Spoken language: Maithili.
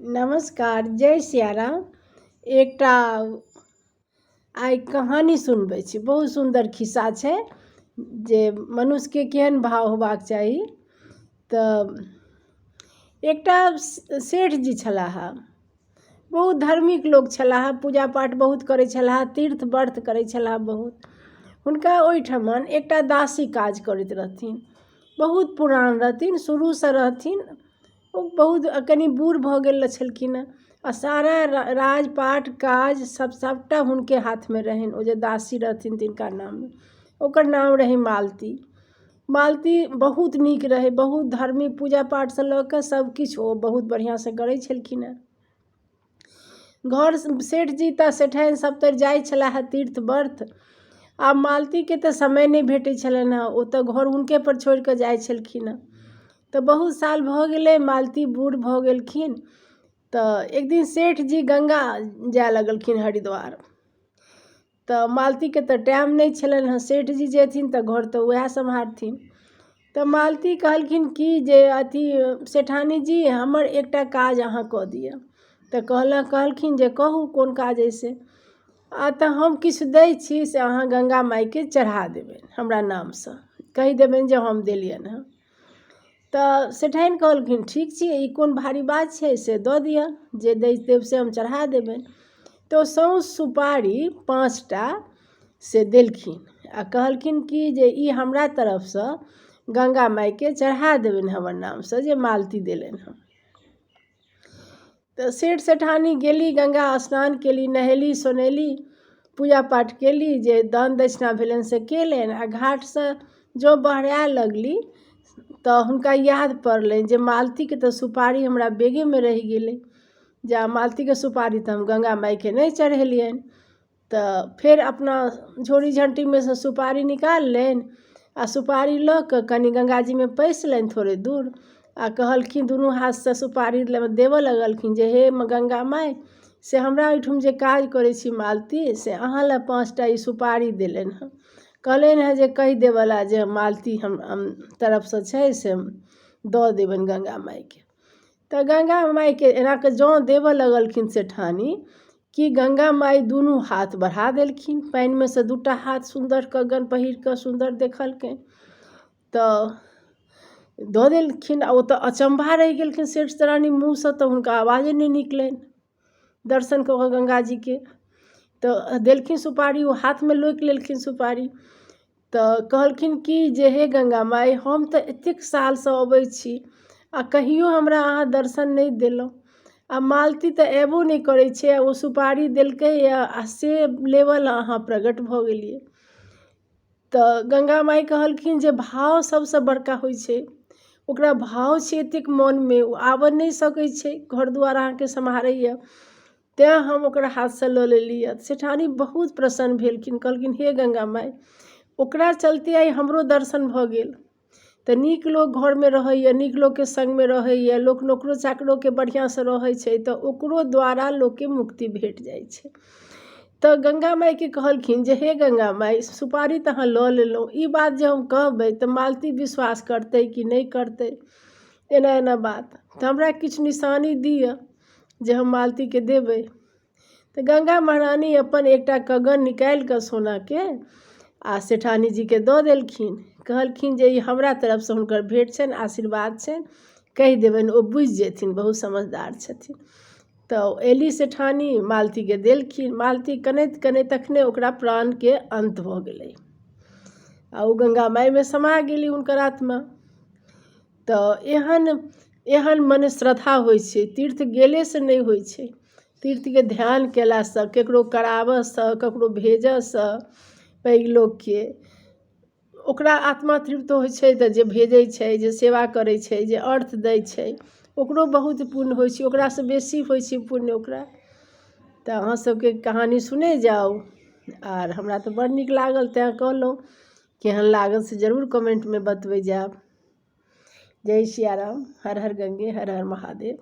नमस्कार, जय सियाराम। एकटा आइ कहानी सुनबै छी। बहुत सुन्दर खिस्सा छै जे मनुष्यके केहन भाव होयबाक चाही। तऽ एकटा सेठ जी छलाह, बहुत धार्मिक लोक छलाह, पूजा पाठ बहुत करै छलाह, तीर्थ व्रत करै छलाह बहुत। हुनका ओहिठमन एकटा दासी काज करैत रहथिन, बहुत पुरान रहथिन, शुरूसँ रहथिन। ओ बहुत कनि बूढ़ भऽ गेल छलखिन हेँ आ सारा राजपाट काज सभ सभटा हुनके हाथमे रहनि, ओ जे दासी रहथिन तिनका नाममे। ओकर नाम रहै मालती। मालती बहुत नीक रहै, बहुत धार्मिक, पूजा पाठसँ लऽ कऽ सभकिछु ओ बहुत बढ़िआँसँ करै छलखिन हेँ। घर सेठजी तऽ सेठानि सभ तरि जाइ छलाह तीर्थ व्रत, आब मालतीके तऽ समय नहि भेटै छलनि हेँ, ओ तऽ घर हुनकेपर छोड़ि कऽ जाइ छलखिन हेँ। तऽ बहुत साल भऽ गेलै, मालती बूढ़ भऽ गेलखिन। तऽ एक दिन सेठ जी गङ्गा जाय लगलखिन हरिद्वार। तऽ मालतीके तऽ टाइम नहि छलनि हेँ, सेठ जी जेथिन तऽ घर तऽ उएह सम्हारथिन। तऽ मालती कहलखिन कि जे अथी सेठानी जी, हमर एकटा काज अहाँ कऽ दिअ। तऽ कहलक कहलखिन जे कहू कोन काज अइ से। आ तऽ हम किछु दै छी से अहाँ गङ्गा माइके चढ़ा देबनि, हमरा नामसँ कहि देबनि जे हम देलियनि हँ। तऽ सेठानि कहलखिन ठीक छै, ई कोन भारी बात छै, से दऽ दिअ, जे दै देब से हम चढ़ा देबनि। तऽ ओ सौँस सुपारी 5 टा से देलखिन आ कहलखिन कि जे ई हमरा तरफसँ गङ्गा माइके चढ़ा देबनि हमर नामसँ, जे मालती देलनि हँ। तऽ सेठ सेठानी गेली, गङ्गा स्नान कयली, नहेली सोनेली, पूजा पाठ कयली, जे दान दक्षिणा भेलनि से कयलनि आ घाटसँ जँ बहराए लगली तऽ हुनका याद पड़लनि जे मालतीके तऽ सुपारी हमरा बैगेमे रहि गेलै, जे मालतीके सुपारी तऽ हम गङ्गा माइके नहि चढ़ेलियनि। तऽ फेर अपना झोरी झण्टीमे सँ सुपारी निकाललनि आ सुपारी लऽ कऽ कनि गङ्गाजीमे पैसलनि थोड़े दूर आ कहलखिन, दुनू हाथसँ सुपारी देबय लगलखिन जे हे गङ्गा माइ, से हमरा ओहिठाम जे काज करै छी मालती, से अहाँ लए 5 टा ई सुपारी देलनि हँ, कहलनि हेँ जे कहि देबय लए जे मालती हम तरफसँ छै, से दऽ देबनि गङ्गा माइके। तऽ गङ्गा माइके एना कऽ जँ देबय लगलखिन सेठानी कि गङ्गा माइ दुनू हाथ बढ़ा देलखिन, पानिमे सँ 2 टा हाथ सुन्दर कङ्गन पहिर कऽ सुन्दर देखलकनि तऽ दऽ देलखिन। आ ओ तऽ अचम्भा रहि गेलखिन सेठ सेठानी, मुँहसँ तऽ हुनका आवाजे नहि निकलनि। दर्शन कऽ कऽ गङ्गाजीके तऽ देलखिन सुपारी, ओ हाथमे लोकि लेलखिन सुपारी। तऽ कहलखिन कि जे हे गङ्गा माइ, हम तऽ एतेक सालसँ अबै छी आ कहियो हमरा अहाँ दर्शन नहि देलहुँ, आ मालती तऽ अयबो नहि करै छै, आ ओ सुपारी देलकैए आ से लेबय लेल अहाँ प्रकट भऽ गेलियै। तऽ गङ्गा माइ कहलखिन जे भाव सभसँ बड़का होइ छै, ओकरा भाव छै एतेक मोनमे, ओ आबय नहि सकै छै, घर दुआरि अहाँके सम्हारैए, तैँ हम ओकरा हाथसँ लऽ लेलियै। सेठानी बहुत प्रसन्न भेलखिन, कहलखिन हे गङ्गा माइ, ओकरा चलते आइ हमरो दर्शन भऽ गेल। तऽ नीक लोक घरमे रहैए, नीक लोकके सङ्गमे रहैए, लोक नौकरो चाकरोके बढ़िआँसँ रहै छै तऽ ओकरो द्वारा लोकके मुक्ति भेट जाइ छै। तऽ गङ्गा माइके कहलखिन जे हे गङ्गा माइ, सुपारी तऽ अहाँ लऽ लेलहुँ, ई बात जे हम कहबै तऽ मालती विश्वास करतै कि नहि करतै, एना एना बात, तऽ हमरा किछु निशानी दिअ जे हम मालतीके देबै। तऽ गङ्गा महारानी अपन एकटा कङ्गन निकालि कऽ सोनाके आ सेठानी जीके दऽ देलखिन, कहलखिन जे ई हमरा तरफसँ हुनकर भेँट छनि, आशीर्वाद छनि, कहि देबनि, ओ बुझि जेथिन, बहुत समझदार छथिन। तऽ अयली सेठानी, मालतीके देलखिन, मालती कनैत कनैत तखने ओकरा प्राणके अन्त भऽ गेलै आ ओ गङ्गा माइमे समा गेली हुनकर आत्मा। तऽ एहन एहन मने श्रद्धा होइ छै, तीर्थ गेलेसँ नहि होइ छै, तीर्थके ध्यान कयलासँ, ककरो कराबयसँ, ककरो भेजयसँ पैघ लोकके, ओकरा आत्मा तृप्त होइ छै। तऽ जे भेजै छै, जे सेवा करै छै, जे अर्थ दै छै, ओकरो बहुत पुण्य होइ छै, ओकरासँ बेसी होइ छै पुण्य ओकरा। तऽ अहाँसभके कहानी सुनै जाउ, आर हमरा तऽ बड़ नीक लागल तैँ कहलहुँ। केहन लागल से जरूर कमेन्टमे बतबै जायब। जय सियाराम, हर हर गङ्गे, हर हर महादेव।